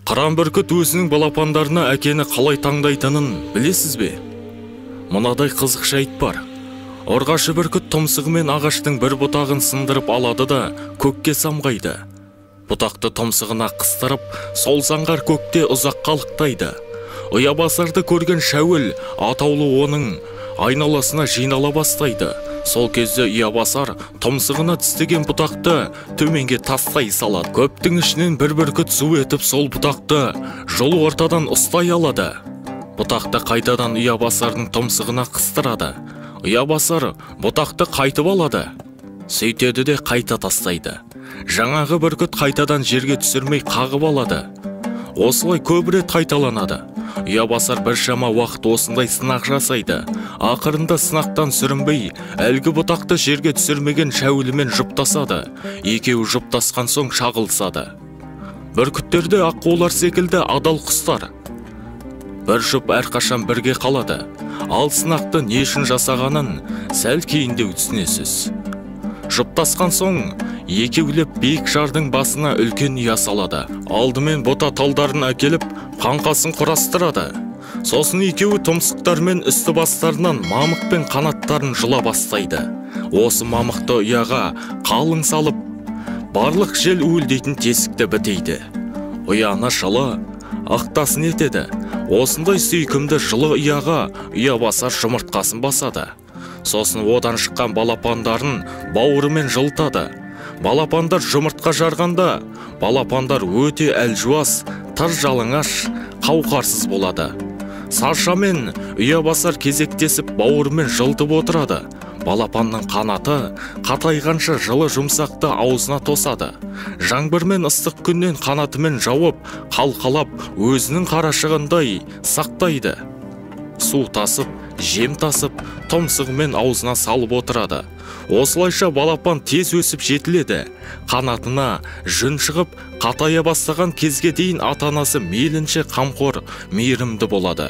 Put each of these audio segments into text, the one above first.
Қыран бүркіт өзінің балапандарына әкені қалай таңдайтынын білесіз бе? Мынадай қызық жайт бар. Ұрғашы бүркіт тұмсығымен ағаштың бір бұтағын сындырып алады да көкке самғайды. Бұтақты тұмсығына қыстырып, сол заңғар көкте ұзақ қалықтайды. Ұябасарды көрген Шәуіл атаулы оның айналасына жинала бастайды. Сол кезде ұябасар тұмсығына тістеген бұтақты төменге тастай салады. Көптің ішінен бір бүркіт су етіп сол бұтақты жол ортадан ұстай алады. Бұтақты қайтадан ұябасардың тұмсығына қыстырады. Ұябасар бұтақты қайтып алады. Сөйтеді де қайта тастайды. Жаңағы бүркіт қайтадан жерге түсірмей қағып алады. Осылай көп рет қайталанады. Ұябасар біршама уақыт осындай сынақ жасайды. Ақырында сынақтан сүрінбей, әлгі бұтақты жерге түсірмеген Шәуілімен жұптасады. Екеуі жұптасқан соң шағылысады. Бүркіттерде аққулар секілді адал құстар. Бір жұп әрқашан бірге қалады. Ал сынақты не үшін жасағанын сәл кейіндеу түсінесіз. Жұптасқан соң екеулеп биік жардың басына үлкен ұя салады. Алдымен бұта талдарын әкеліп, қаңқасын құрастырады. Сосын екеуі тұмсықтармен үсті бастарынан мамық пен қанаттарын жұла бастайды. Осы мамықты ұяға қалың салып, барлық жел уілдейтін тесікті бітейді. Ұяны жылы, ықтасын етеді. Осындай сүйкімді жылы ұяға ұябасар жұмыртқасын басады. Сосын одан шыққан балапандарын бауырымен жылытады. Балапандар жұмыртқа жарғанда, балапандар өте әлжуаз, тыр жалаңаш, қауқарсыз болады. Сарша мен ұябасар кезектесіп бауырымен жылытып отырады. Балапанның қанаты қатайғанша жылы жұмсақты аузына тосады. Жаңбыр мен ыстық күннен қанатымен жауып, қалқалап өзінің қарашығындай сақтайды. Су тасып, жем тасып, тұмсығымен аузына салып отырады. Осылайша балапан тез өсіп жетіледі. Қанатына жүн шығып, қатая бастаған кезге дейін ата-анасы мейлінше қамқор, мейірімді болады.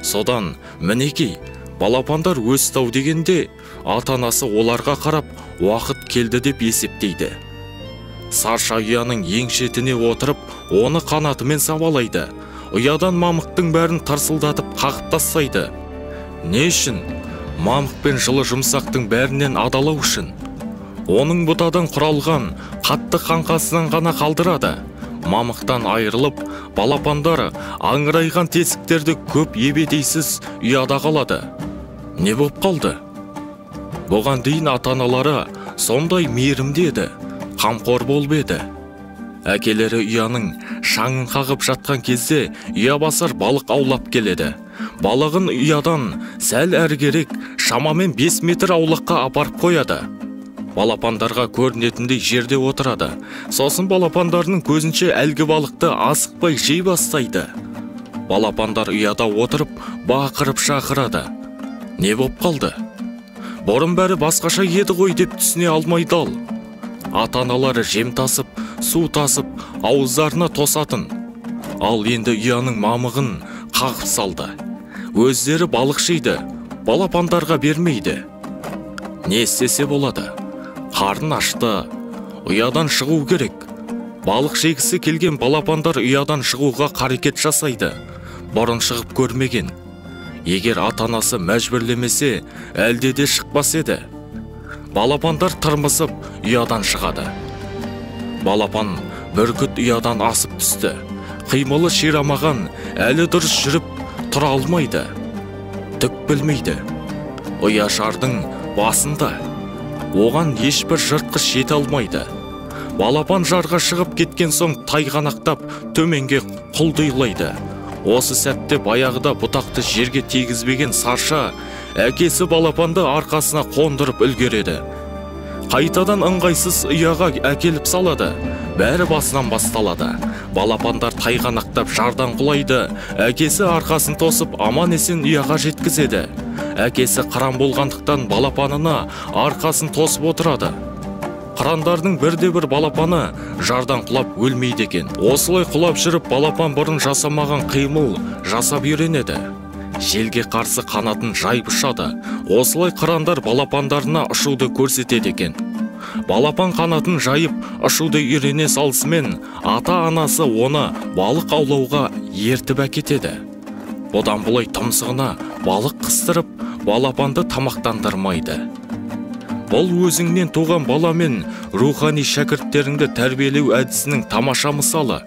Содан мінекей, балапандар өсті-ау дегенде, ата-анасы оларға қарап, уақыт келді деп есептейді. Сарша ұяның ең шетіне отырып, оны қанатымен сабалайды. Ұядан мамықтың бәрін тырсылдатып қағып тастайды. Не үшін? Мамық пен жылы жұмсақтың бәрінен адалау үшін. Оның бұтадан құралған қатты қаңқасынан ғана қалдырады. Мамықтан айырылып, балапандар аңырайған тесіктерді көп ебедейсіз ұяда қалады. Не боп қалды? Бұған дейін ата-аналары сондай мейірімді еді, қамқор болып еді. Әкелері ұяның шаңын қағып жатқан кезде ұябасар балық аулап келеді. Балығын ұядан сәл әргерек, шамамен 5 метр аулаққа апарып қояды. Балапандарға көрінетіндей жерде отырады. Сосын балапандарының көзінше әлгі балықты асықпай жей бастайды. Балапандар ұяда отырып, бақырып шақырады. Не боп қалды? Бұрын бәрі басқаша еді ғой деп түсіне алмай дал. Ата-аналары жем тасып, су тасып, ауыздарына тосатын. Ал енді ұяның мамығын қағып салды. Өздері балық жейді, балапандарға бермейді. Не істесе болады? Қарын ашты, ұядан шығу керек. Балық жегісі келген балапандар ұядан шығуға қарекет жасайды. Бұрын шығып көрмеген. Егер ата-анасы мәжбүрлемесе, әлде де шықпас еді. Балапандар тырмысып ұядан шығады. Балапан бүркіт ұядан асып түсті. Қимылы ширамаған, әлі дұрыс жүріп тұра алмайды. Түк білмейді. Ұя жардың басында. Оған ешбір жыртқыш жете алмайды. Балапан жарға шығып кеткен соң тайғанақтап төменге құлдилайды. Осы сәтте баяғыда бұтақты жерге тигізбеген Сарша әкесі балапанды арқасына қондырып үлгереді. Қайтадан ыңғайсыз ұяға әкеліп салады. Бәрі басынан басталады. Балапандар тайғанақтап жардан құлайды. Әкесі арқасын тосып аман-есен ұяға жеткізеді. Әкесі қыран болғандықтан балапанына арқасын тосып отырады. Қырандардың бірде-бір балапаны жардан құлап өлмейді екен. Осылай құлап жүріп балапан бұрын жасамаған қимыл жасап үйренеді. Желге қарсы қанатын жайып ұшады. Осылай қырандар балапандарына ұшуды көрсетеді екен. Балапан қанатын жайып, ұшуды үйрене салысымен ата-анасы оны балық аулауға ертіп әкетеді. Бұдан былай тұмсығына балық қыстырып, балапанды тамақтандырмайды. Бұл өзіңнен туған бала мен рухани шәкірттеріңді тәрбиелеу әдісінің тамаша мысалы.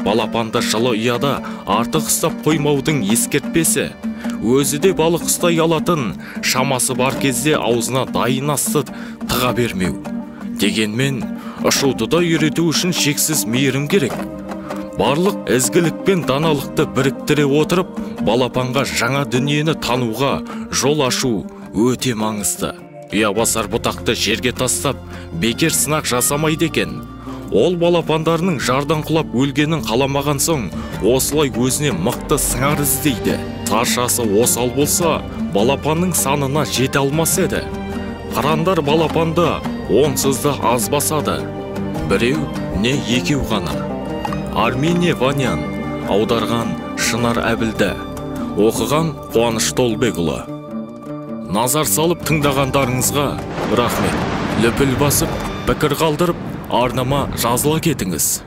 Балапанды жылы ұяда артық ұстап қоймаудың ескертпесі. Өзі де балық ұстай алатын шамасы бар кезде аузына дайын асты тыға бермеу. Дегенмен, ұшуды да үйрету үшін шексіз мейірім керек. Барлық ізгілік пен даналықты біріктіре отырып, балапанға жаңа дүниені тануға жол ашу өте маңызды. Ұябасар бұтақты жерге тастап, бекер сынақ жасамайды екен. Ол балапандарының жардан құлап өлгенін қаламаған соң, осылай өзіне мықты сыңар іздейді. Таршасы осал болса, балапанның санына жете алмас еді. Қырандар балапанды онсыз да аз басады. Біреу не екеу ғана. Армине Ванян, аударған Шынар Әбілді, оқыған Қуаныш Толбекұлы. Назар салып тыңдағандарыңызға рахмет. Лүпіл басып, пікір қалдырып, арнама жазыла кетіңіз.